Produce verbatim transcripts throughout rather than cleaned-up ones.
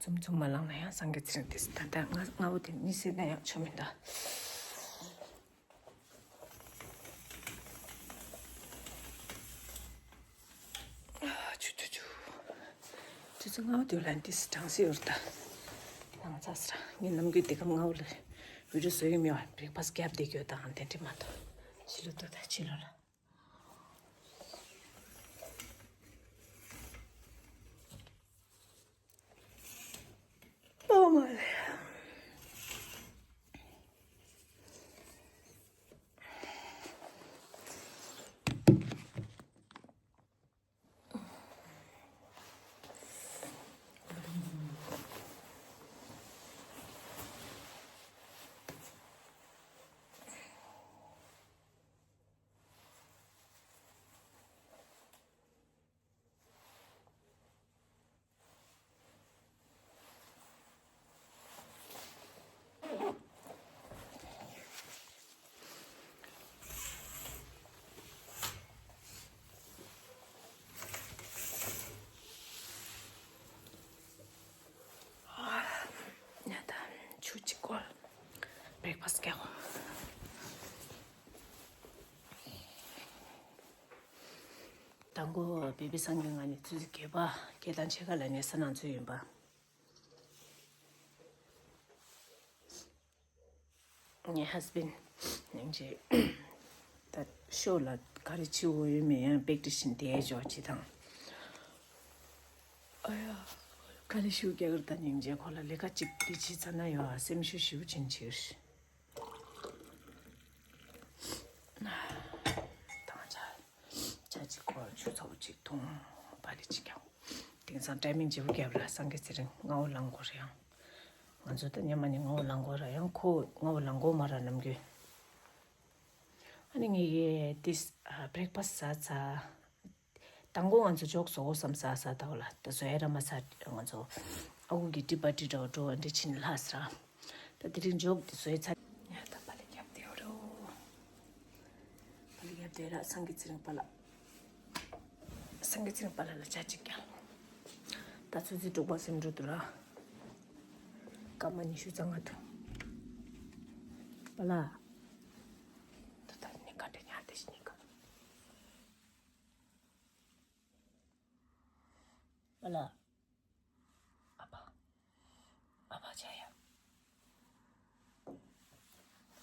ཙུམ་ཙུམ་མ་ལངས་ན་ཡང་སངས་རྒྱས་ཚེ་རིང་དེ་ད་ལྟ་ང་སྔ་བོ་དེ་གཉིད་སད་ན་ཡང་ཆོ་མི་འདུག་ཆུ་ཆུ་ཆུ། ཆུ་ཚོད་ལྔ་བ་དུས་ལ་འདི་སི་གྲང་སི་ཡོད་ད། ང་ཚ་སི་ར་ངའི་ནམ་རྒྱུན་དེ་གམ་ལྔ་བོ་ལ་བི་ཌིའོ་བཟོ་ཡི་མེད་པ། བྲེག་ཕ་སི་རྒྱབ་བསྡད་ཡོད་ད། ཨང་དེ་འདྲི་མ་གཏོགས་ཕྱི་ལོ་ལྟོས་ད་ཕྱི་ལོ་ལ། Oh my. ཉལ་ད། ཆུ་གཅིག་སྐོལ། བྲེག་ཕ་སི་རྒྱག་དང་པོ་བེ་བི་སང་གི་ང་ནི་ཚུལ་གྱིས་པ་སྐད་དང་ཕྱེད་ཀ་ལ་ཉལ་ས་ནང་ཚུད་ཡིན་པ། ངའི་ཧས་བྷེན་ཌི་སྙིང་རྗེ། ད་ཤོ་ལ་ག་རེ་བྱེད་འོས་ཡོད་མེད་ཡང་པེག་ཏི་ཤིན་དེ་འཇོག་ཅི་དང་། ཨ་ཡ། ག་རེ་ཞུ་རྒྱ་གར་ད་སྙིང་རྗེ། ཁོ་ལ་ལས་ཀ་གཅིག་དེ་བྱེད་ཚར་ན་ཡོད་ཨ་སེམས་ཤུགས་ཞེ་པོ་ཅན་ཆེ་རེད། དང་ཆ། ཇ་གཅིག་སྐོལ། ཆུ་ཚ་པོ་གཅིག་འཐུང་། པ་ལི་གཅིག་རྒྱག་དེང་སང་ཊའི་མིང་བརྗེ་པོ་བརྒྱབ་ར། སངས་རྒྱས་ཚེ་རིང་སྔ་པོ་ལངས་དགོས་རེད་ཡང་། ང་ཚོ་ད་ཉི་མ་ནས་སྔ་པོ་ལངས་དགོས་ར། ཡང་ཁོ་སྔ་པོ་ལངས་དགོས་མ་ར་ནམ་རྒྱུན། ཨ་ནི་ངས་ཀྱིས་ཏིས་བྲེག་ཕ་སི་ཟ་ཚར། དང་པོ་ང་ཚོ་ཇོག་བཟོ་དགོས་བསམ་ས་ས་ད་བ་ལ་ད་བཟོ་ཡ་ར་མ་ཚར། ང་ཚོ་ཨ་ཁུ་གི་ཏི་པ་ཏི་འདྲ་བོ་འགྲོ་བ་འདྲ་ཕྱིན་ལྷག་སི་ར། ད་དེ་རིང་ཇོག་དེ་བཟོས་ཚར། ཡ་ད་པ་ལི་རྒྱབ་དེ་རོ། པ་ལི་རྒྱབ་དེ་ར། སངས་རྒྱས་ཚེ་རིང་པ་ལགས། སངས་རྒྱས་ཚེ་རིང་པ་ལགས་ལ་ཇ་གཅིག་རྒྱག་ད་ཚོད་ཚོད་འབྲུག་པ་སེམས་འགྲོ་འདུག་ར། སྐར་མ་ཉི་ཤུ་རྩ་ལྔ་འདུག་པ་ལགས། ད་ད་ནི་ག་འདྲ་ཉལ་དེ་ཞིག་ནི་ག་པ་ལགས། ཨ་ཕ། ཨ་ཕ་ཆ་ཡ།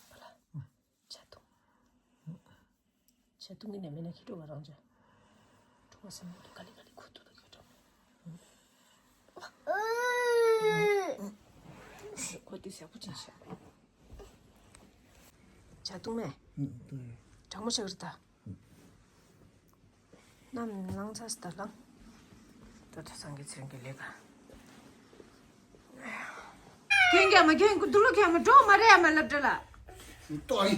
པ་ལགས། ཆ་འཐུང་། ཆ་འཐུང་གི་ནས་མེད་ན་ཁྱི་འགྲོ་བ་རང་ཆ། འགྲོ་བ་སེམས་མེད་དུ་ག་ལི་ག་ལི་ཁུ་ཐུ་དུ་ཁྱི་འགྲོ། ཁོ་དེ་ཞག་པོ་ཅན་ཤག་ཇ་བཏུང་མེད། ཨུ། བཏུང་ཡོད། གྲང་མོ་ཞིག་རེད་ད། ནམ་ལངས་ཚར་སི་ད་ལངས། ད་ད་སངས་རྒྱས་ཚེ་རིང་གི་ལས་ཀ། རྒན་རྒྱ་མ་རྒན་དུ་ལོ་རྒྱ་མ་འགྲོ་མ་རེད་ཨ་མ་ལབ་འདྲ་ལ། ཏོ་ཨི།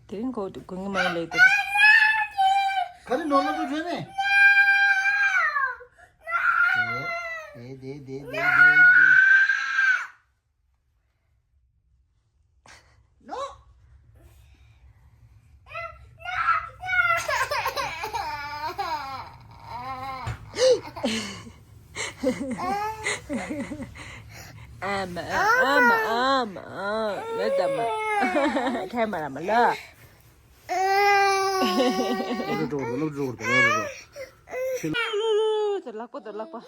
དེ་རིང་གོ་དགོན་གྱི་མ་ལས་དེ། ག་རེ་ནོར་ལོ་དུ་བྱོས་ནས། དེ་དེ་དེ་དེ་དེ་དེ། ནོ། ཨ་མ་ཨ་མ་ཨ་མ་ཨ་མ་ཨ་ལ་ད་མ་ཁ་མ་ར་མ་ལ། སློབ་གྲྭ་འགྲོ་དགོས་སློབ་གྲྭ་འགྲོ་དགོས་སློབ་གྲྭ་འགྲོ་དགོས། ཁྱེད་ལགས་པོ་དང་ལགས་པ།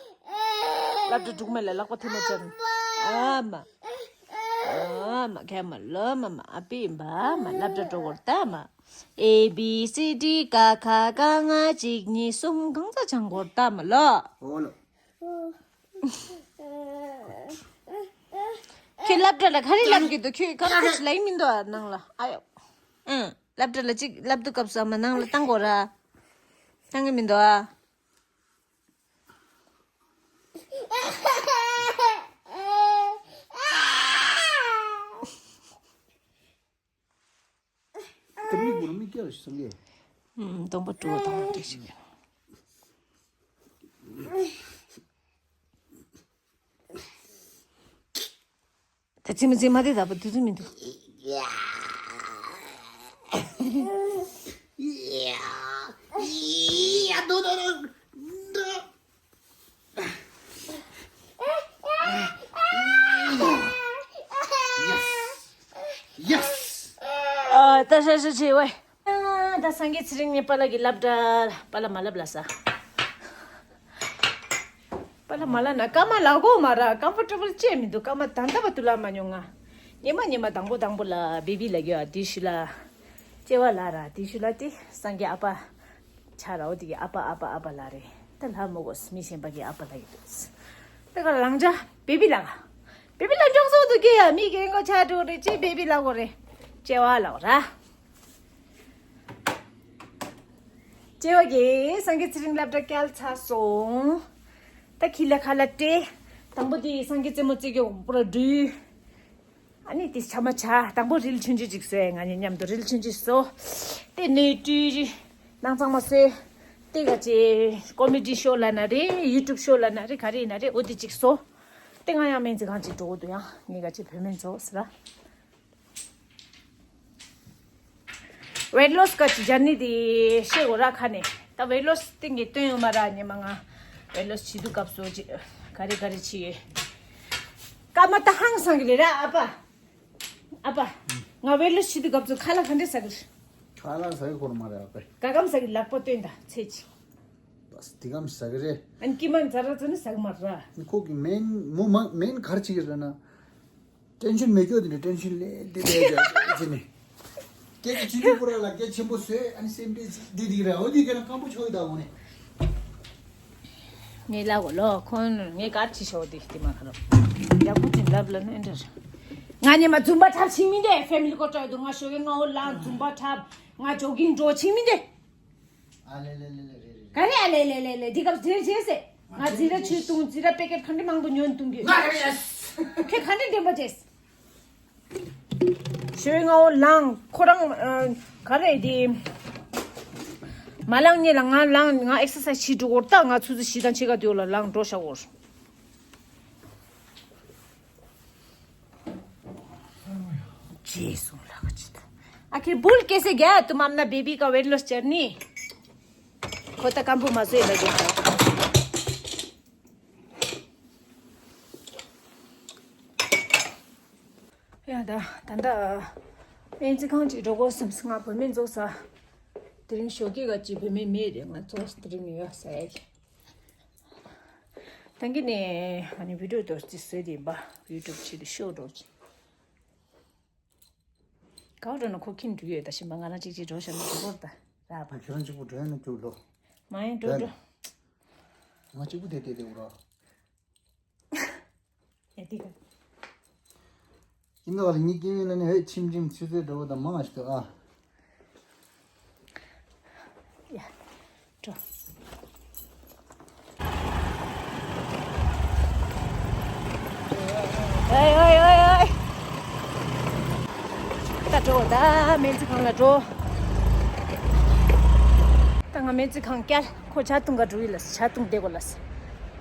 སློབ་གྲྭ་འགྲོ་མ་ལ་ལགས་པ་ཐེ་མ་ཅན། ཨ་མ། ཨ་མ་ཁ་མ་ལ་མ་མ་ཨ་པི་མ་མ་སློབ་གྲྭ་འགྲོ་དགོས་ད་མ། ཨེ་བི་སི་ཌི་ཀ་ཁ་ག་ང་གཅིག་གཉིས་གསུམ་གང་ཚ་ཆང་སྐོར་ད་མ་ལོ། ཨོ་ལོ། ཁྱོད་སློབ་གྲྭ་ལ་ག་རེ་ལབ་ཀྱི་འདུག་ཁྱོད་ཁ་ཁ་ལ་ཡིན་མི་འདུག་ཨ་ནང་ལ་ཨ་ཡོ། ཨང་། སློབ་གྲྭ་ལ་གཅིག་སློབ་དུས་སྐབས་སུ་ཨ་མ་ནང་ལ་བཏང་དགོས་ར། བཏང་གི་མི་འདུག་ཨ། དེ་མིག་བུར་མིག་སྐྱ་རེ་ཞིག་སངས་རྒྱས། ཨུམ། སྟོང་པ་དྲུག་པ་དང་འདྲ་ཞིག་ཡིན། ད་ཚིག་མི་ཚིག་མ་དེ་ད་པ་དུས་ཚོད་མི་འདུག་ཡ་ཡ་ཡ་དོ་དོ་དོ་དོ། ད་ཤ་ཤ་ཆེ་བས། ད་སངས་རྒྱས་ཚེ་རིང་ནས་པཱ་ལགས་ཀྱི་སློབ་གྲྭ་པཱ་ལགས་མ་ལབ་ལ་ས། པཱ་ལགས་མ་ལབ་ན་སྐར་མ་ལབ་གོ་མ་ར་ཀམ་ཕོར་ཊེ་བལ་ཅེས་མི་འདུག་སྐར་མ་ད་ལྟ་བར་དུ་ལབ་མ་མྱོང་ང་། ཉི་མ་ཉི་མ་དང་པོ་དང་པོ་ལ་བེ་བི་ལབ་ཡོད་དེ་ཤུ་ལ། ལྕེ་བ་ལ་ར་དེ་ཤུ་ལ་དེ་སངས་རྒྱས་ཨ་ཕ། ཆ་ར་འོ་དེ་གི་ཨ་ཕ་ཨ་ཕ་ཨ་ཕ་ལ་རེད། ད་ལྷ་མོ་གོ་མི་གཞན་པ་གི་ཨ་ཕ་ལ་ཡི་འདུག་དེ་ག་ལང་ཅ་བེ་བི་ལ་ག་བེ་བི་ལ་འཇོག་སོ་འདུག་གི་ཡ་མི་གི་ངོ་ཆ་འགྲོ་རེད་ཅེས་བེ་བི་ལ་གོ་རེད། ལྕེ་བ་ལ་གོ་ར། ལྕེ་བ་གི་སངས་རྒྱས་ཚེ་རིང་སློབ་གྲྭ་བསྐྱལ་ཚར་སོང་། ད་ཁྱི་ལ་ཁ་ལ་སྤྲད། དང་པོ་དེ་སངས་རྒྱས་རྩེད་མོ་རྩེ་གི་པུ་ར་འདུས། ཨ་ནི་དེ་ཆ་མ་ཆ་དང་པོ་རིལ་ཆུང་ཆུང་ཅིག་བཟོས་ང་གཉིས་མཉམ་དུ་རིལ་ཆུང་ཆུང་བཟོ། དེ་ནས་ཀྲུའི་རི་ནང་ཚང་མ་བཟོས། དེ་ག་ཅེ་ཀོ་མེ་ཌི་ཤོ་ལ་ན་རེད་ཡུ་ཊུབ་ཤོ་ལ་ན་རེད་ག་རེ་ཡིན་ན་རེད་འོ་དེ་ཅིག་བཟོ། དེ་ང་ཡང་སྨན་རྩིས་ཁང་ཅིག་འགྲོ་གི་འདུག་ཡང་ངས་ག་ཅེ་བོད་སྨན་བཟོ་ཟེར་ར། ཝེཊ་ལོ་སི་ག་ཅི་ཇར་ནི་དེ་ཤེས་གོ་ར་ཁ་ནས་ད་ཝེཊ་ལོ་སི་སྟེང་གི་སྟོན་ཡོད་མ་ར་ཉི་མ་ང་ཝེཊ་ལོ་སི་བྱེད་དུས་སྐབས་སུ་ཅི་ག་རེ་ག་རེ་བྱེད་ཡོད། སྐར་མ་ད་ཧང་སང་གི་རེད་ར་ཨ་ཕ། ཨ་ཕ། ང་ཝེཊ་ལོ་སི་བྱེད་དུས་སྐབས་སུ་ཁ་ལག་ག་འདྲས་ཟ་གི་རེད། ཁ་ལག་ཟ་གི་གོ་ར་མ་རེད་ཨ་ཕ། ག་གམ་ཟ་གི་ལག་པ་སྟོན་ད་ཚེ་ཅི། ད་དེ་གམ་ཟ་གི་རེད། ཨན་ཀི་མན་ཛ་ར་ཛ་ནི་ཟ་གི་མ་ར། ཁོ་གི་མེན་མོ་མ་མེན་གར་ཅིག་རེད་ན། ཏེན་ཤན་མེད་ཀྱོ་དེ་ནས་ཏེན་ཤན་ལས་དེ་ལས་ཀྱ་ཅི་ནས། སྐད་ཆ་ཆུང་ཆུང་པོ་ར་ལ་སྐད་ཆེན་པོ་བཟོས་ཨ་ནི་སེམས་པའི་འདི་འདི་ར་འོ་འདི་ག་ན་སྐམ་པོ་ཆོག་ཡོད་ད་འོ་ནས། ངས་ལ་གོ་ལོ་ཁོང་ངས་གར་ཅི་ཤོག་དེ་དེ་མ་ཁ་རོ། ཡག་པོ་ཅིག་ལབ་ལ་ནི་འདྲ། ང་ཉི་མ་འཛུམ་པ་འཁྲབ་ཕྱིན་མི་འདི་ཕེ་མི་ལི་ཀོ་ཏྲ་དུ་ང་ཞོགས་ཀའི་སྔ་བོ་ལ་འཛུམ་པ་འཁྲབ་ང་ཇོ་གིང་འགྲོ་ཕྱིན་མི་འདི། ཨ་ལེ་ལེ་ལེ་ལེ་རེད་རེད། ག་རེ་ཨ་ལེ་ལེ་ལེ་ལེ་འདི་སྐབས་འདིར་བྱས་སེ། ང་འཛིན་གྲྭ་ཆུ་བཏུང་འཛིན་གྲྭ་པེ་ཀེཊ་ག་འདྲ་མང་པོ་ཉོས་བཏུང་གི། ང་རེད་ཡེས། ཁྱེད་ག་འདྲ་འདྲེན་པ་བྱས། ཞོའི་ང་འོ་ལང་ཁོ་རང་ཨ། ག་རེ་འདི། མ་ལང་ཉེ་ལ་ང་ལང་ང་ཨེག་སར་སའི་ཛི་བྱེད་འགྲོ་གོ་ད་ང་ཆུ་ཚོད་བཞི་དང་ཕྱེད་ཀ་དུས་ལ་ལང་འགྲོ་ཤ་འོར། རྗེས་སུ་ལ་ག་ཅི་ད། ཨ་ཁེ་བུལ་ཀེ་སེ་ག་ཏུ་མམ་ན་བེ་བི་ཀ་ཝེཊ་ལོ་སི་ཇར་ནི། ཁོ་ད་སྐམ་པོ་མ་བཟོས་ལ་རྒྱབ་ད། ཡ་ད་ད་ད། སྨན་རྩིས་ཁང་ཅིག་འགྲོ་དགོས་བསམ་སོང་ང་བུད་མེད་འཛོགས་ས། དེ་རིང་ཞོགས་ཀས་ག་ཅི་བུད་མེད་མེད་རེད་ང་ཚོ་དེ་རིང་ཡོད་ས་ཡ་གི། ད་གིན་ནས་ཨ་ནི་བི་ཌིའོ་དོར་ཅིག་བཟོས་ཏེ་ཡིན་པ་ཡུ་ཊུབ་ཆེད་དུ་ཤོག་འགྲོ་ཅིག་ག་བ་འགྲོ་ན་ཁོ་ཁྱིམ་འགྲོ་ཡོད་ད་ཤིང་པ་ང་རང་གཅིག་གཅིག་འགྲོ་ཤ་ན་འགྲོ་བར་ད་ར་བ། ཁྱེད་རང་གཅིག་པུ་འགྲོ་ཡ་ན་སྐྱུག་ལོ། མ་ཡིན་འགྲོ་འགྲོ། ང་གཅིག་པུ་དེ་དེ་དེ་འུ་ར། ཡ་དེ་ག་ཡིན་ནོ་ལ་ཉིད་ཀྱི་ཡོད་ན་ནི་ཧེ་ཁྱིམ་ཁྱིམ་ཆུ་ཚོད་འགྲོ་བ་དང་མང་ཞིག་ཏུ་ཨ། ཡ། འགྲོ། ཨོའི་ཨོའི་ཨོའི་ཨོའི། ད་འགྲོ་ད་སྨན་རྩིས་ཁང་ལ་འགྲོ། ད་ང་སྨན་རྩིས་ཁང་བསྐྱལ་ཁོ་ཇ་འཐུང་ག་འགྲོ་ཡི་ལ་ཇ་འཐུང་བསྡད་དགོས་ལ།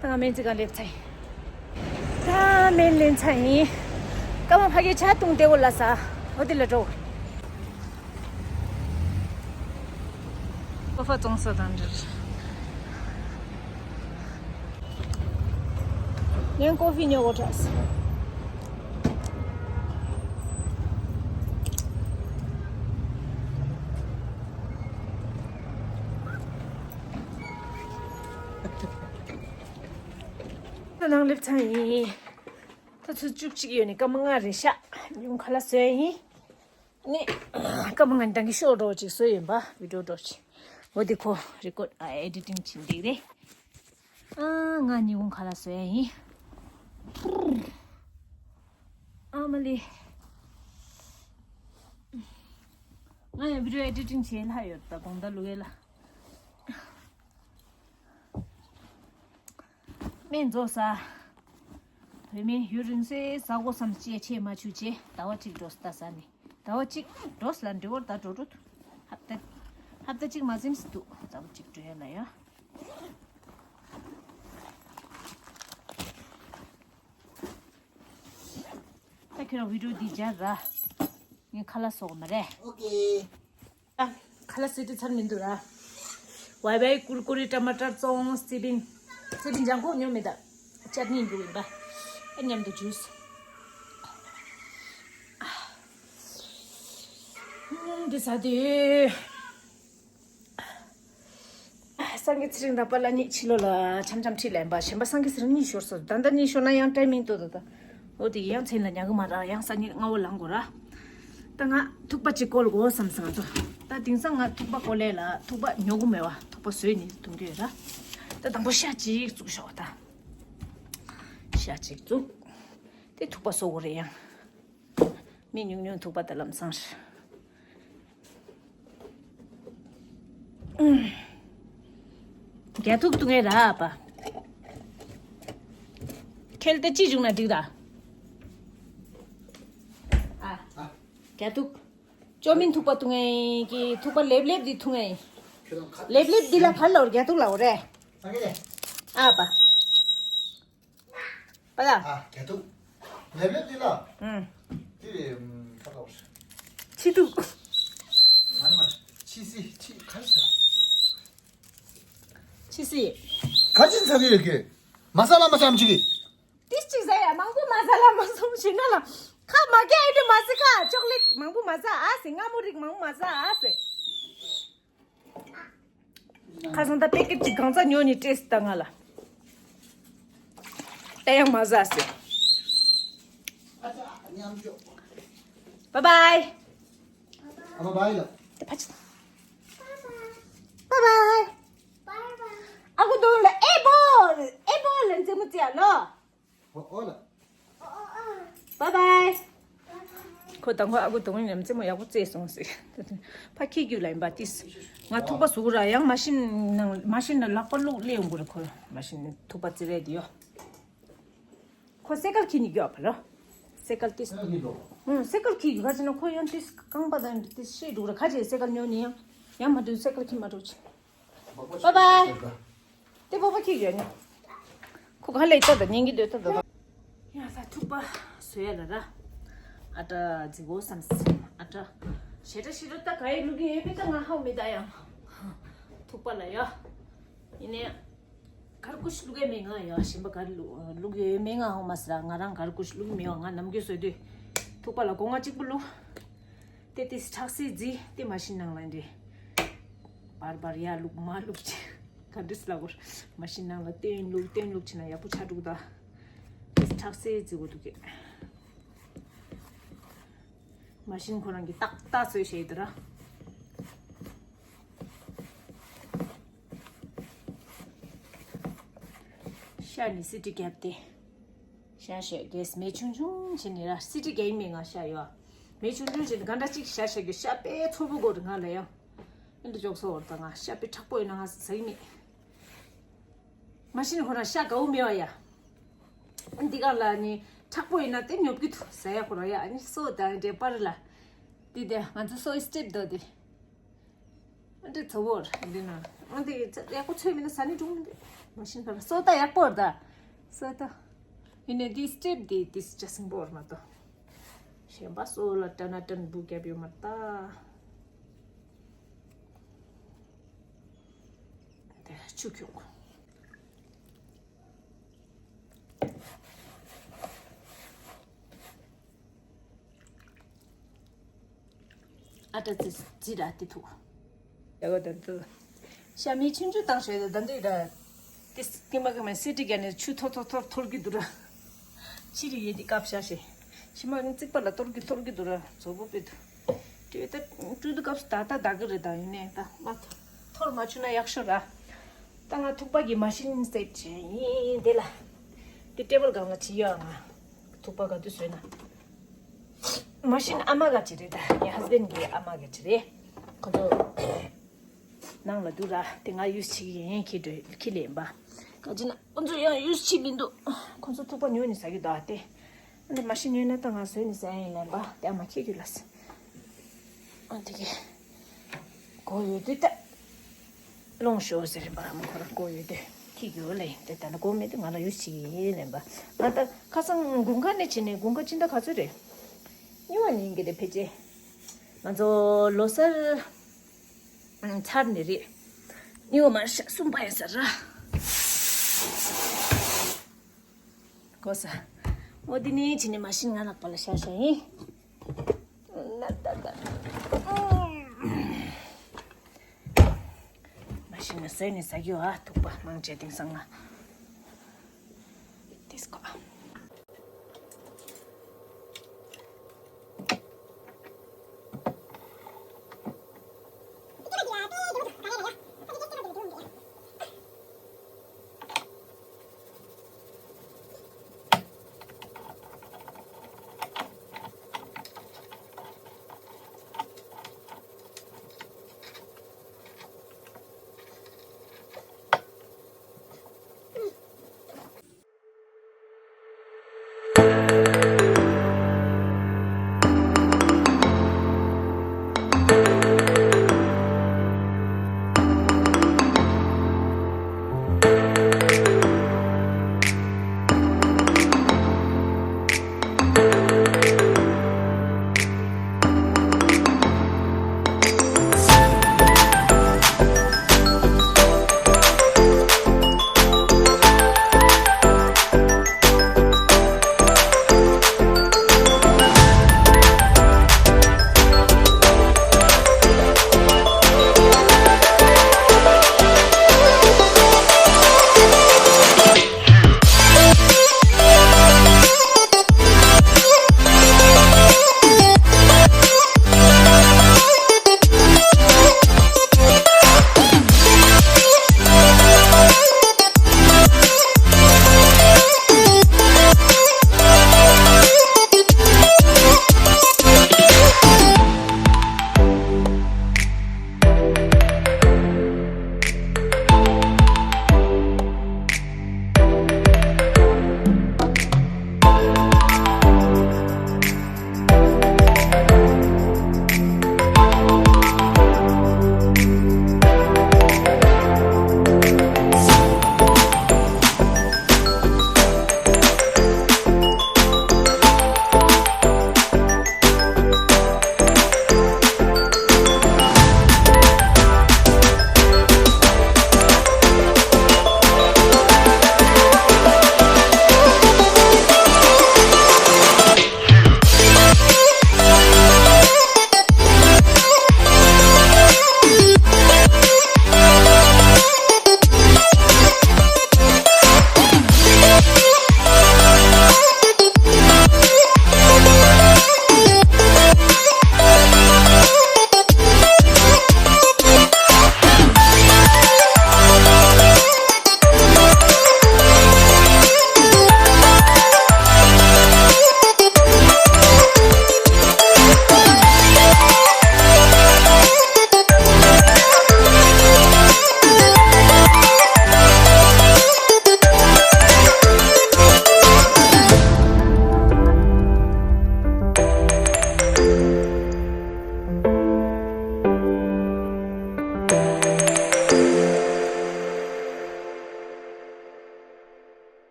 ད་ང་སྨན་རྩིས་ཁང་སླེབས་ཚར་ཡིན། ད་སྨན་ལེན་ཚར་ཡིན། སྐར་མ་ཕ་གིའི་ཇ་འཐུང་བསྡད་དགོས་ལ་ས། འོ་དེ་ལ་འགྲོ། ཀོ་ཧྥི་བཙོང་ས་དང་འདྲ། ངས་ཀོ་ཧྥི་ཉོ་གོ་དྲགས། ད་ནང་སླེབས་ཚར་ཡིན། ད་ཚོད་བཅུ་གཅིག་ཡོད་ནི་སྐར་མ་ལྔ་རེད་ཤག་ཉིན་གུང་ཁ་ལག་བཟོས་ཡིན། ནི། སྐར་མ་ལྔ་ནི་ད་གིན་ཤོག་འགྲོ་ཅིག་བཟོས་ཡིན་པ་བི་ཌིའོ་འགྲོ་ཅིག་འོ་དེ་ཁོ་རི་ཀོཌ་ཨ་ཨེ་ཌི་ཊིང་བྱེད་འདུག་རེད། ཨ་ང་ཉིན་གུང་ཁ་ལག་བཟོས་ཡིན། ཨ་མ་ལི། ང་ཡང་བི་ཌིའོ་ཨེ་ཌི་ཊིང་བྱེད་ལྷག་ཡོད་ད་དགོང་དག་ལུག་ཡེ་ལ། སྨན་རྫོགས་ས། བུད་མེད་ཡུན་རིང་སེ་ཟ་དགོས་བསམ་ཅེས་ཆེས་མ་ཆུ་ཅེས་ཟླ་བ་གཅིག་འགྲོ་ས་ད་ཟ་ནི། ཟླ་བ་གཅིག་འགྲོ་ས་ལ་འགྲོ་བར་ད་འགྲོ་འགྲོ་འདུག་ཧབ་ཏ། ཧབ་ཏ་གཅིག་མ་ཟིན་སི་འདུག་ཟླ་བ་གཅིག་འགྲོ་ཡ་ལ་ཡ། ད་ཁྱོད་རང་བི་ཌིའོ་འདི་སྦྱར་ར། ངས་ཁ་ལག་བཟོ་གི་མ་རེད། ཨོ་ཀེ། ཨ། ཁ་ལག་ཟེར་དུས་ཚར་མི་འདུག་ར། ཝའི་ཝའི་ཀུར་ཀུ་རེ་ཊ་མ་ཊར་བཙོང་སི་པིན། སི་པིན་ལྗང་ཁོག་ཉོ་མེད་ད། ཅར་ནི་འདུག་ཡིན་པ། ཨ་མཉམ་དུ་ཇུས། འདི་ཟ་དེ། སངས་རྒྱས་ཚེ་རིང་དང་པཱ་ལགས་གཉིས་ཕྱི་ལོགས་ལ་འཆམ་འཆམ་ཁྲིད་ལེན་པ། གཞན་པ་སངས་རྒྱས་ཚེ་རིང་གཉིད་ཤོར་སོང་། ད་ལྟ་གཉིད་ཤོར་ན་ཡང་ཊའི་མིང་ཏོ་ཏོ་ཏོ། འོ་དེ་ཡང་མཚན་ལ་ཉལ་གི་མ་ར། ཡང་སང་ཉིན་སྔ་བོ་ལངས་དགོས་ར། ད་ང་ཐུག་པ་གཅིག་བསྐོལ་དགོས་བསམ་སོང་ང་ཚོ། ད་དེང་སང་ང་ཐུག་པ་བསྐོལ་ལེ་ལ་ཐུག་པ་ཉོ་གི་མེད་བ། ཐུག་པ་བཟོས་ནས་འཐུང་གི་ཡོད་ར། ད་དང་པོ་ཤ་གཅིག་བཙུགས་ཤོག་ད། ཤ་གཅིག་བཙུགས། དེ་ཐུག་པ་བཟོ་དགོས་རེད་ཡང་། མི་ཉུང་ཉུང་ཐུག་པ་དང་ལམ་སང་རེད། རྒྱ་ཐུག་བཏུང་ངེ་ར་པ། ཁེལ་ཏེ་ཅི་བྱུང་ན་འགྲིག་ར། ཨ། རྒྱ་ཐུག་ཅོ་མིན་ཐུག་པ་བཏུང་ངེ་གི་ཐུག་པ་ལེབ་ལེབ་འདི་བཏུང་ངེ། ལེབ་ལེབ་འདི་ལ་ག་ལ་རྒྱ་ཐུག་ལ་འོ་རེ། ཨ་པ། པ་ལ། ཨ། རྒྱ་ཐུག་ལེབ་ལེབ་འདི་ལ། ཨུམ། འདི་རེད། ཁ་ལོ། ཕྱི་ཐུག་མ་མ། ཕྱི་སི་ཕྱི་ཁ་ས། ཕྱི་སི། ཁ་ཅིན་ཚ་གི་ཡོད་གི། མ་ས་ལ་མ་ཤམ་ཅིག་གི། ཏིས་ཅིག་ཟ་ཡ་མང་པོ་མ་ཟ་ལ་མ་སོང་ཞིག་ན་ལ། ཁ་མ་རྒྱ་ཨེ་འདྲི་མ་ཟི་ཁ་ཅོག་ལེ་མང་པོ་མ་ཟ་ཨ་སི། སྔ་མོ་རིགས་མང་པོ་མ་ཟ་ཨ་སི། ཁ་སང་ད་པེ་ཀེཊ་ཅིག་གང་ཚ་ཉོ་ནི་སྤྲད་སི་ད་ང་ལ། ད་ཡང་མ་ཟ་སི། Bye bye. ཨ་མ་བཱའི་ལ། ད་ཕ་ཆི། Bye bye. ཨ་ཁུ་དོང་ལ་ཨེ་བོ། ཨེ་བོ་ལ་མཛེས་མོ་བྱས་ལོ། ཨོ་ཨོ་ལ། Bye bye. ཁོ་དང་ཁོ་ཨ་ཁུ་དོང་ཡིན་ནམ་རྩེད་མོ་ཡག་པོ་རྩེས་སོང་ཟེར། ཕ་ཁྱི་རྒྱུད་ལ་ཡིན་པ་ཏིས། ང་ཐུག་པ་ཟུག་ར་ཡང་མ་ཤིན་ནང་མ་ཤིན་ལ་ལག་པ་བླུགས་སླེབས་ཡོང་གི་རེད་ཁོ། མ་ཤིན་ཐུག་པ་རྩེ་རེད་དེ་ཡོ། ཁོ་སེ་ཀལ་ཁྱི་ནི་རྒྱོབ་ལོ། སེ་ཀལ་ཏིས། ཨུང་སེ་ཀལ་ཁྱི་རྒྱུ་ག་ཅི་ན་ཁོ་ཡང་ཏིས་རྐང་པ་དང་ཏིས་ཤེས་འགྲོ་ར་ཁ་ཅེ་སེ་ཀལ་ཉོ་ནི་ཡང་ཡང་མ་འདུག་སེ་ཀལ་ཁྱི་མ་འགྲོ་ཆེ། Bye bye. དེ་པོ་པ་ཁྱི་ཡོད་ནི། ཁོ་ག་ལས་ལྟ་ད་ཉིན་གྱི་སྡོད་ལྟ་ད། ཡང་ས་ཐུག་པ་བཟོ་ཡ་ལ་ར། ཨ་ཏྲ་རྫི་བོ་བསམ་སི་ཨ་ཏྲ། ཞེ་ཏྲ་ཞེ་ཏྲ་ད་ག་ཡི་ལུག་གི་ཡོད་མེད་ད་ང་ཧ་མི་ད་ཡང་། ཐུག་པ་ལ་ཡ། ཡིན་ནའི། གར་ཀུ་ཤི་ལུག་ཡ་མེད་ང་ཡ་ཞིམ་པ་གར་ལུག་ལུག་ཡོད་མེད་ང་ཧ་མ་སི་ར། ང་རང་གར་ཀུ་ཤི་ལུག་མེད་བ། ང་ནམ་རྒྱུན་བཟོས་དུས། ཐུག་པ་ལ་སྒོ་ང་གཅིག་པུ་ལུག་དེ་དེ་ཁྲག་སེ་རྫི་དེ་མ་ཤིན་ནང་ལ་འདྲེ། བར་བར་ཡ་ལུག་མ་ལུག་ཅི། ག་འདྲི་སི་ལ་གོར། མ་ཤིན་ནང་ལ་བསྟན་ལུག་བསྟན་ལུག་ཅི་ན་ཡག་པོ་ཆ་འགྲུག་ད། དེ་ཁྲག་སེ་རྫི་གོ་འདུག་གི། མ་ཤིན་ཁོ་རང་གི་ཏག་ཏག་བཟོས་བྱས་དུ་ར། ཤ་ནི་སི་ཏི་རྒྱབ་སྟེ། ཤ་ཤ་གེས་མེ་ཆུང་ཆུང་བྱས་ནས་ར། སི་ཏི་རྒྱ་ཡིན་མེད་ང་ཤ་ཡོད། མེ་ཆུང་ཆུང་བྱས་ནས་ག་འདྲ་ཅིག་ཤ་ཤ་རྒྱུ་ཤ་པའི་ཚོ་བུ་གོ་རི་ང་ལ་ཡང་། ཨེ་འདི་འཇོག་སོ་བར་ད་ང་ཤ་པའི་མཁྲེགས་པོ་ཡིན་ན་ང་ཟ་གི་མེད། མ་གཞི་ནས་ཁོ་རང་ཤ་དགའ་བོ་མེད་བ་ཡ། འདི་ག་ལ་ནི་མཁྲེགས་པོ་ཡིན་ན་དེ་ཉོབ་ཀྱི་འདུག་ཟ་ཡ་ཁོ་རང་ཡ། ཨ་ནི་སོ་དང་འདྲེ་པར་ལ། འདི་དེ་ང་ཚོ་སོའི་སི་ཊེབ་དོ་དེ། འདི་ཚོ་བོར་འདི་ན། ཨ་འདི་ཡག་པོ་ཚོས་མིན་ན་ཟ་ནི་འགྲུབ་མི་འདུག་མ་གཞི་ཁ་ལ་སོ་ད་ཡག་པོ་རེད་ད། སོ་ད། ཡིན་ནའི་འདི་སི་ཊེབ་འདི་ཏིས་ཅ་སིང་པོ་རེད་མ་གཏོགས། གཞན་པ་སོ་ལ་ཏྲ་ན་ཏྲན་བུ་རྒྱབ་ཡོད་མ་རེད་ད། དེ་ཆུ་ཁྱུག་ཨ་ཏྲ་ཙི་ཙི་ར་ཏི་ཐུ། ཡ་གོ་ད་ཏུ། ཤ་མི་ཆུང་ཆུང་བཏང་ཤོད་ད་ད་འདི་ར། ཏི་ཏི་མ་གི་མ་སི་ཏི་ག་ནས་ཆུ་ཐོར་ཐོར་ཐོར་ཐོར་གི་འདུག་ར། ཕྱི་རི་ཡེ་འདི་སྐབས་ཤ་ཤེ། ཕྱི་མ་ནི་རྩིག་པ་ལ་གཏོར་གི་གཏོར་གི་འདུག་ར་མཛོ་བོ་པེ་དུ། དུས་ད་དུས་དུ་སྐབས་ད་ད་ད་གི་རེད་ད་ཡིན་ནས་ད་མ་ཐོར་མ་ཆུ་ན་ཡག་ཤོ་ར། ད་ང་ཐུག་པ་གི་མ་ཤིན་སེ་ཊི་ཡིན་དེ་ལ། དེ་ཊེ་བལ་སྒང་ལ་བྱི་ཡོད་ང་། ཐུག་པ་ག་དུས་བཟོས་ན། མ་ཤིན་ཨ་མ་ག་ཅི་རེད་ད་ངའི་ཧས་བྷེན་གི་ཨ་མ་ག་ཅི་རེད། ཁོ་ཚོ་ནང་ལ་འདུག་ར་དེ་ང་ཡུས་བྱེད་ཀྱི་ཡིན་ཁྱི་འགྲོ་ཁྱི་ལེན་པ། ག་ཅི་ན་ཁོ་ཚོ་ཡང་ཡུས་བྱེད་མི་འདུག་ཁོ་ཚོ་ཐུག་པ་ཉོས་ནས་ཟ་གི་འདུག་ཨ་དེ། ཨ་འདི་མ་ཤིན་ཉོས་ན་ད་ང་བཟོས་ནས་ཟ་ཡིན་ལེན་པ་དེ་ཨ་མ་ཁྱི་རྒྱུ་ལ་ཟ། ཨ་དེ་གི། གོ་ཡོད་དུས་ད། སློང་ཤོག་ཟེར་རིན་པ་ཨ་མ་ཁོ་ར་གོ་ཡོད་དུས་ཁྱི་རྒྱུ་ལེན་དེ་ད་ན་གོ་མེད་དུས་ང་ལ་ཡུས་བྱེད་ཀྱི་ཡིན་ལེན་པ། ང་ད་ཁ་སང་དགུན་ཁ་ནས་བྱས་ནས་དགུན་ཁ་སྤྱི་ཟླ་ག་ཚོད་རེད། གཉིས་པ་ནས་ཡིན་གྱི་རེད་ཕལ་ཆེར། ང་ཚོ་ལོ་གསར་ཚར་ནས་རེད། གཉིས་པ་མར་ཤ་གསུམ་པ་ཡིན་ས་ར། གོ་ས། འོ་འདི་ནས་བྱས་ནས་མ་ཤིན་ང་ལག་པ་ལ་ཤ་ཤ་ཡིན། ན་ད་ད། བཟོས་ནས་ཟ་རྒྱུ་ཨ། ཐུག་པ་མང་ཆེ་དེང་སང་ང་། དེས་གོ།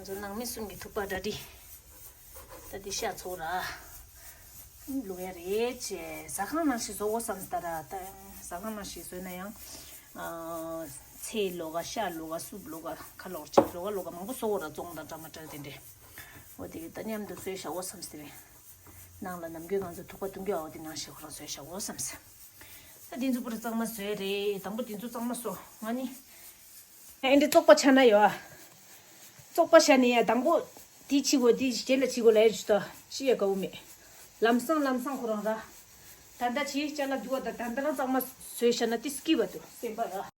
ང་ཚོ་ནང་མི་གསུམ་གྱི་ཐུག་པ་གྲ་སྒྲིག་ད་འདི་ཤ་ཚོགས་ར་ལུག་ཡ་རེད་ཅེས་ཟ་ཁང་ནང་ཞིག་བཟོ་དགོས་བསམ་སྟ་ར། ད་ཟ་ཁང་ནང་ཞིག་བཟོས་ན་ཡང་ཚལ་ལོག་ག་ཤ་ལོག་ག་སུབ་ལོག་ག་ཁ་ལོག་ཅིག་ལོག་ག་ལོག་ག་མང་པོ་བཟོ་དགོས་ར། བཙོང་དང་འདྲ་མ་འདྲ་དེ་འདྲས། འོ་དེ་ད་མཉམ་དུ་བཟོས་བཞག་དགོས་བསམ་སྟེ་རེད། ནང་ལ་ནམ་རྒྱུན་ང་ཚོ་ཐུག་པ་བཏུང་རྒྱུ་ཨའོ་དེ་ནང་ཞིག་ཁོ་རང་བཟོས་བཞག་དགོས་བསམ་སྟེ། ད་དེ་ཚོ་པུ་ར་གཙང་མ་བཟོས་རེད། དང་པོ་དེ་ཚོ་གཙང་མ་བཟོ། ང་ནི། ཨེ་འདྲ་བཙོག་པ་ཆགས་ན་ཡོད་ཨ། བཙོག་པ་ཆགས་ནས་ཡ་དང་པོ་དེ་ཕྱི་གོ་དེ་རྗེས་ལ་ཕྱི་གོ་ལ་ཡ་ཇུས་ཏོ་ཅི་ཡ་དགའ་བོ་མེད། ལམ་སང་ལམ་སང་ཁོ་རང་ར། ད་ལྟ་ཆེ་ཅ་ལག་རྒྱུ་བ་དང་ད་ལྟ་རང་གཙང་མ་བཟོས་བཞག་ན་དེ་སྐྱིད་པ་འདུག་སེམས་པ་ཡ།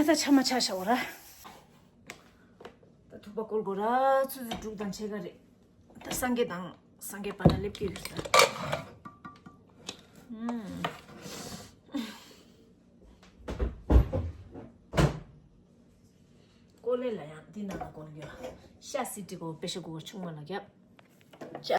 ད་ཆ་མ་ཆ་ཤ་བ་ར། ད་ཐུག་པ་སྐོལ་དགོས་ར། ཆུ་ཚོད་དྲུག་དང་ཕྱེད་ཀ་རེད། ད་སངས་རྒྱས་དང་སངས་རྒྱས་པ་ན་སླེབས་ཀྱི་ཡོད་ས། ཨུམ། ཀོ་ལེ་ལ་ཡང་འདི་ནང་ལ་སྐོལ་གྱི་ཡོད། ཤ་སི་ཏི་གོ་པེ་ཤ་གོ་ཆུང་མ་ལ་རྒྱབ། ཤ།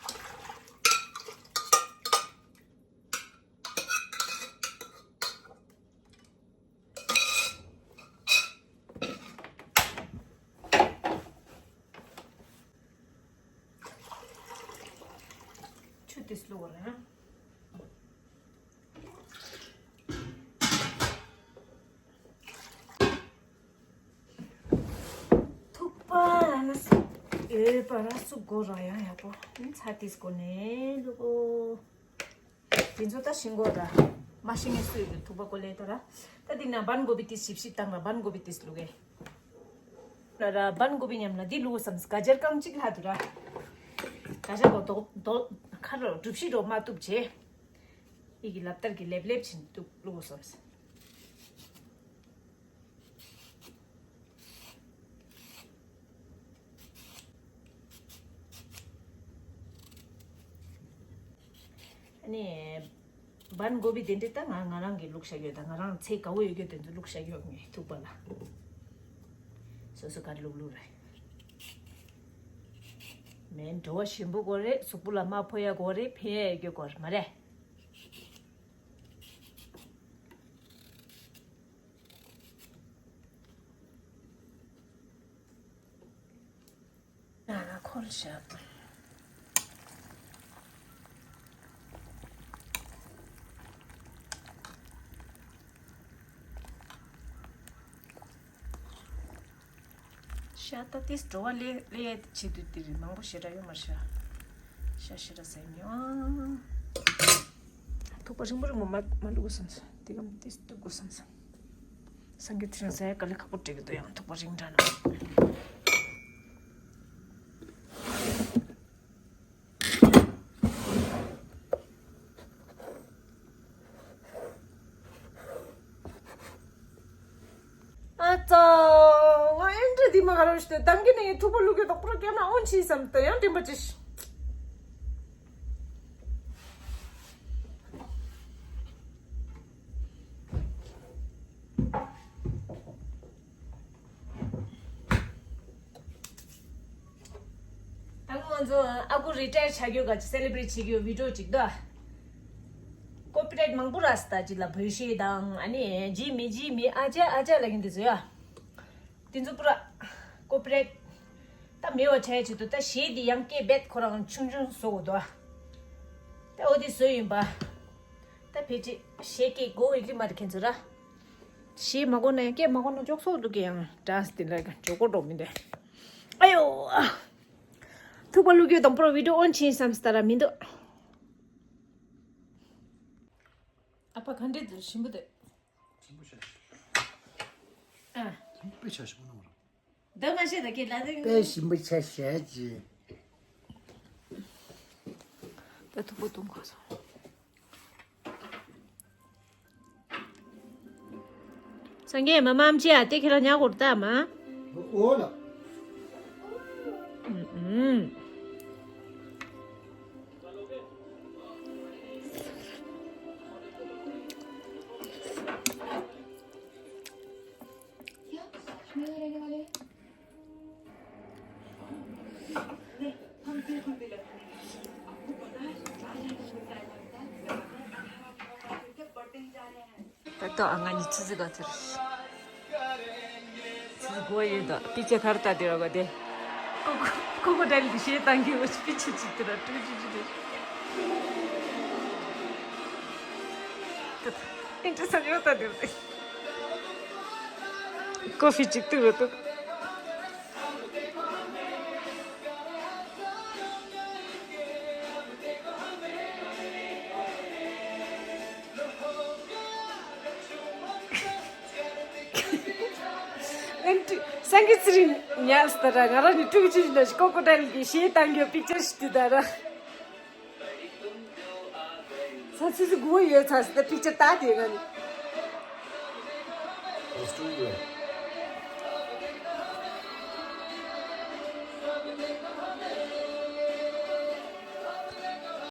ཆུ་དེ་སློག་ར། ཐུག་པ་ལ་སུ་ཡོད་པ་ར་སུ་གོ་ར་ཡང་ཡག་པོ་ཚ་དེ་སྐོ་ནས་ལུ་གོ། དེ་ཚོ་ད་ཤིང་སྒོ་ར། མ་ཤིང་ངེ་སུ་ཡོད་ཐུག་པ་ཀོ་ལེ་ད་ར། ད་དེ་ན་བན་གོ་བི་དེ་ཞིབ་ཞིབ་བཏང་ར་བན་གོ་བི་དེ་ལུ་གེ། ལ་ར་བན་གོ་བི་ཉམས་ལ་དེ་ལུ་གོ་བསམ་ག་ཇར་རྐང་གཅིག་ལྷག་དུ་ར། ག་ཇར་གོ་དོ་དོ་ཁ་རོ་གྲུབ་ཤི་རོ་མ་གཏུབ་བྱེད། ཡི་གི་ལབ་ལྟར་གི་ལེབ་ལེབ་ཆིན་དུ་ལུ་གོ་བསམ། ཨ་ནི། བན་གོ་བི་དེ་འདྲ་ད་ང་ང་རང་གི་བླུགས་བཞག་ཡོད། ད་ང་རང་ཚེ་དགའ་བོ་ཡོད་རྒྱུ་དེ་ཚོ་བླུགས་བཞག་ཡོད་ངས་ཐུག་པ་ལ། སོ་སོ་གར་བླུགས་བླུགས་རེད། མེན་བྲོ་བ་ཞིམ་པོ་དགོས་རེད། གཟུགས་པོ་ལ་མ་ཕོག་ཡ་དགོས་རེད། ཕན་ཡ་ཡོད་རྒྱུ་དགོས་རེད་མ་རེད། ང་ལ་འཁོར་བཞག་ཤ་ད་ཏིས་འགྲོ་བ་ལས་ལས་ཆེད་དུ་དེ་རིགས་མང་པོ་ཞེ་དྲག་ཡོད་མ་རེད་ཤ། ཤ་ཞེ་དྲག་ཟ་ཡི་མི་ཡོང་། ཐུག་པ་རིང་པོ་རིང་པོ་མ་མ་བླུག་དགོས་བསམ་སོང་། དེ་གམ་ཏིས་བླུག་དགོས་བསམ་སོང་། སངས་རྒྱས་ཚེ་རིང་ཟ་ཡ་དཀའ་ལས་ཁག་པོ་འགྲིག་གི་འདུག་ཡང་ཐུག་པ་རིང་དྲགས་ན། ཨ་ཙོ། ང་ཨེ་འདྲ་འདི་མ་ག་རོ་ཞིག་དང་གི་ནས་ཐུག་པ་བླུག་གི་དོག་པོ་ར་སྐྱེ་ན་ཨོན་ཆི་བསམ་དུ་ཡང་དྲན་པ་ཅི་ཞིག་ད་ང་ཚོ་ཨ་ཁུ་རི་ཊ་ཡར་ཆགས་རྒྱུ་ག་ཅི་སེ་ལེ་བྷི་རེཊ་བྱེད་རྒྱུ་བི་ཌི་ཡོ་ཅིག་འདུག་ཀོ་པི་རའེ་ཊི་མང་པོ་རག་སོང་། ད་ཅི་ལ་བོད་གཞས་དང་ཨ་ནི་ཇི་མི་ཇི་མི་ཨ་ཅག་ཨ་ཅག་ལབ་མཁན་དེ་ཚོ་ཡ། དེ་ཚོ་པུ་ར་ཀོ་པི་རའེ་ཊི་ད་མེད་པ་བྱས་ཆེད་དུ་ད་གཞས་དེ་ཡང་སྐད་རྦད་ཁོ་རང་ཆུང་ཆུང་བཟོ་དགོས་འདུག་ད་འོ་དེ་བཟོས་ཡིན་པ། ད་ཕལ་ཆེར་གཞས་སྐད་གོ་ཡི་གི་མ་རེད་ཁྱེད་ཚོ་ར། གཞས་མ་གོ་ན་ཡང་སྐད་མ་གོ་ན་ཅོག་སོག་འདུག་གི་ཡང་ཌན་སི་དེ་ལ་འཇོག་གོ་འགྲོ་མི་འདུག་ཨ་ཡོ། ཐུག་པ་བླུག་རྒྱུ་དང་པོ་ར་བི་ཌི་ཡོ་ཨོན་ཆེན་བསམ་སྟ་ར་མི་འདུག་ཨ་ཕ་ག་འདྲས་འདུག་ཞིམ་པོ་འདུག་ཨ། དཔེ་ཆ་ཞིག་གོ་ནོ་ར། འདི་མ་ཤེས་ད་ཁྱེད་ལ་དེ། དཔེ་ཞིམ་པོ་ཆ་ཤས་ཀྱི། ད་ཐུག་པ་བཏུང་ག་སོང་། སངས་རྒྱས་མ་མམ་ཅི་ཨ་དེ་ཁྱེད་རང་ཉག་གོར་ད་མ། འོ་ལ། ཨུམ་ཨུམ། ད་ལྟ་ཨ་ང་གཉིས་ཆི་ཟིག་ག་ཚར། ཆི་ཟིག་གོ་ཡོད་ད་པི་ཅེ་ཁར་ད་དེ་ར་ག་དེ། ཀོ་ཀོ་ཀོ་ཀོ་ཌའིལ་གི་ཤེས་ཏང་གི་འོ་ཆི་པི་ཅེ་ཅིག་དེ་ར་ཀྲུ་ཅི་ཅི་དེ། ད་ཨིན་ཏྲེ་སན་ཡོད་ད་དེ་ར་དེ། ཀོ་ཕི་ཅིག་ཏུ་ར་ཏུ། ཨན་ཏི་སངས་རྒྱས་ཚེ་རིང་ཉལ་སྟ་ར་ང་རང་ནི་ཀྲུག་ཅི་ཞིག་ན་ཞིག་ཀོ་ཀོ་ཌའིལ་གི་ཤེས་ཏང་གི་པིག་ཅར་ཞིག་དུ་ད་ར། ས་ཚིགས་སུ་དགུ་བ་ཡོད་ཚ་སི་ད་པིག་ཅར་ད་དེ་ང་ནི། Let's do it.